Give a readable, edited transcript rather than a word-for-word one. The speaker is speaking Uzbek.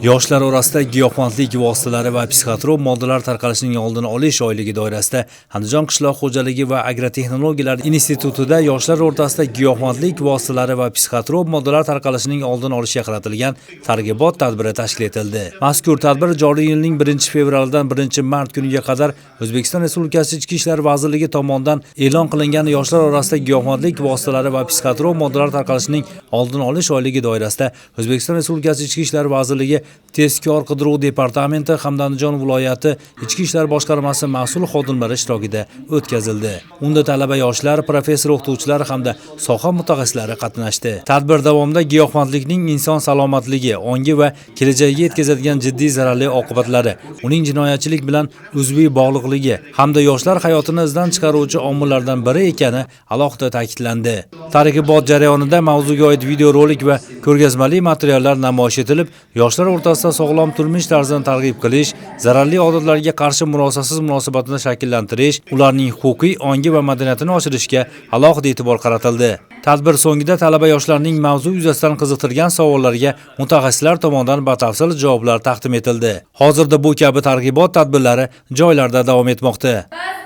Yoshlar orasida giyohvandlik vositalari va psixotrop moddalar tarqalishining oldini olish oyligi doirasida Andijon qishloq xo'jaligi va agrotexnologiyalar institutida yoshlar o'rtasida giyohvandlik vositalari va psixotrop moddalar tarqalishining oldini olishga qaratilgan targ'ibot tadbiri tashkil etildi. Mazkur tadbir joriy yilning 1-fevralidan 1-mart kuniga qadar O'zbekiston Respublikasi Ichki ishlar vazirligi tomonidan e'lon qilingan yoshlar orasida giyohvandlik vositalari va psixotrop moddalar tarqalishining oldini olish oyligi doirasida O'zbekiston Respublikasi Ichki ishlar vazirligi Tezkor qidiruv departamenti hamda Andijon viloyati Ichki ishlar boshqarmasi mas'ul xodimlari ishtirokida o'tkazildi. Unda talaba yoshlar, professor o'qituvchilar hamda soha mutaxassislari qatnashdi. Tadbir davomida giyohvandlikning inson salomatligi, ongi va kelajagiga yetkazadigan jiddiy zararli oqibatlari, uning jinoyatchilik bilan uzviy bog'liqligi hamda yoshlar hayotini izdan chiqaruvchi omillardan biri ekani alohida ta'kidlandi. Targ'ibot jarayonida mavzuga oid videorolik va ko'rgazmali materiallar namoyish etilib, yoshlar o'rtasida sog'lom turmush tarzini targ'ib qilish, zararli odatlarga qarshi murosasiz munosabatni shakllantirish, ularning huquqiy ongi va madaniyatini oshirishga alohida e'tibor qaratildi. Tadbir so'ngida talaba yoshlarning mavzu yuzasidan qiziqtirgan savollariga mutaxassislar tomonidan batafsil javoblar taqdim etildi. Hozirda bu kabi targ'ibot tadbirlari joylarda davom etmoqda. Biz